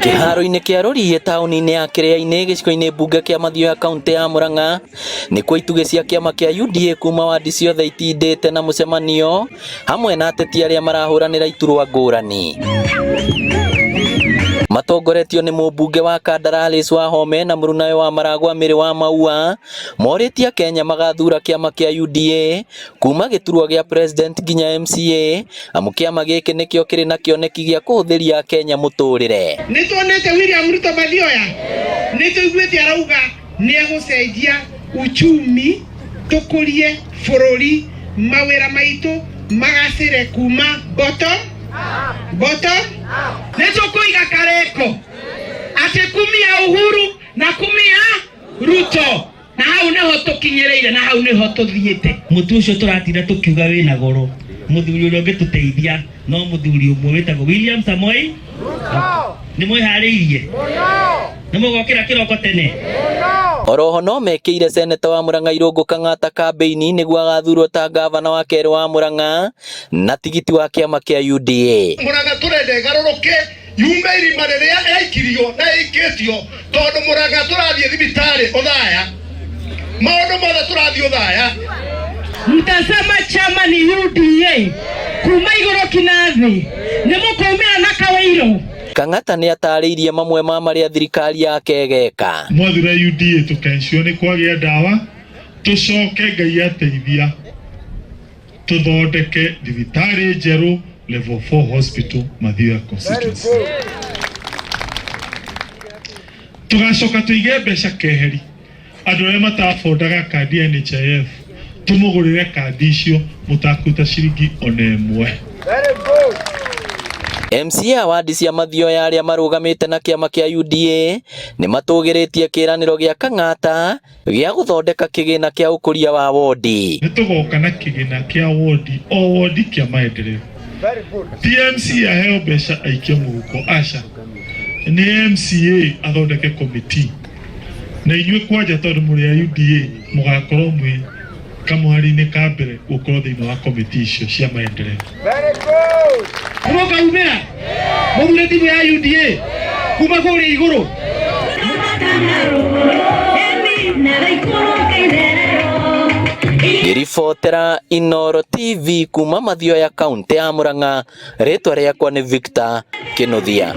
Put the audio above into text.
Kĩharo-inĩ kĩa Rũriĩ taũni-inĩ ya Kĩrĩa-inĩ gĩcigo-inĩ mbunge kĩa Mathioya kaũntĩ ya Murang'a nĩkuo itugĩ cia kĩama kĩa UDA kuma wandi ciothe itindĩte na mũcemanio hamwe na ateti arĩa marahũranĩra iturwa ngũrani. Matongoretio nĩ mũmbunge wa Kandara Alice Wahome na mũrunawe wa Maragwa Mary wa Maua morĩtie Akenya magathura kĩama kĩa UDA kuma gĩturwa gĩa president nginya MCA amu kĩama gĩkĩ nĩkĩo kĩrĩ na kĩoneki gĩa kũhũthĩria Akenya mũtũrĩre. Nĩ tuonete William Ruto Mathioya, nĩ tũiguĩte arauga nĩ egũcenjia uchumi, tũkũrie bũrũri, mawĩra maitũ magacĩre kuma bottom bottom. Nĩ tũkũiga kareko atĩ kumia Uhuru na kumia Ruto, na hau niho tũkinyĩrĩire na hau niho tũthiĩte. Mũtu ũcio tũratinda tũkiuga wĩna goro, mũthuri ũrĩa ũngĩtũteithia no mũthuri ũmwe wĩtagwo William Samoei. Nĩ mwĩharĩirie? Nĩ mũgokĩra kĩroko tene? Oroho no mekĩire seneta wa Murang'a Irũngũ Kang'ata kambĩini nĩguo agathurwo ta ngavana wa kerĩ wa Murang'a na tigiti wa kĩama kĩa UDA. Murang'a tũrenda ĩgarũrũke yume irima rĩrĩa yaikirio na ĩikĩtio, tondũ Murang'a tũrathiĩ thibitarĩ ũthaya, maũndũ mothe tũrathiĩ ũthaya. Mtasema chama ni UDA kuma igũrũ kinya thĩ, nĩ mũkũmĩra na kawairo. Kang'ata nĩ atarĩirie mamwe ma marĩa thirikari yake ĩgeka. Mwathura UDA tũkencio nĩ kwagĩa ndawa, tũcoke Ngai ateithia tũthondeke thibitarĩ njerũ, level 4 hospital, Mathioya constituency. Tũgacoka tũige mbeca keheri, andũ arĩa mataabondaga kandi ya NHIF tũmũgũrĩre kandi icio mũtakũruta ciringi ona ĩmwe. MCA wandi cia Mathioya arĩa marũgamĩte na kĩama kĩa UDA nĩ matũgĩrĩtie kĩĩranĩro gĩa Kang'ata gĩa gũthondeka kĩgĩna kĩa ũkũria wa wondi. Nĩ tũgoka na kĩgĩna kĩa wondi o wondi kĩa maendeleo. Ti MCA aheo mbeca aikie mũhuko, aca, nĩ MCA athondeke committee, na inyuĩ kwanja tondũ mũrĩ a UDA mũgakorwo mwĩ kamũhari-inĩ ka mbere gũkorwo thĩinĩ wa committee icio cia maendeleo. Mũkaumĩra mũthure timu ya UDA kuma kũrĩa igũrũ. Ngĩribotera Inooro TV kuma Mathioya kaũntĩ ya Murang'a, rĩtwa rĩakwa nĩ Victor Kĩnuthia.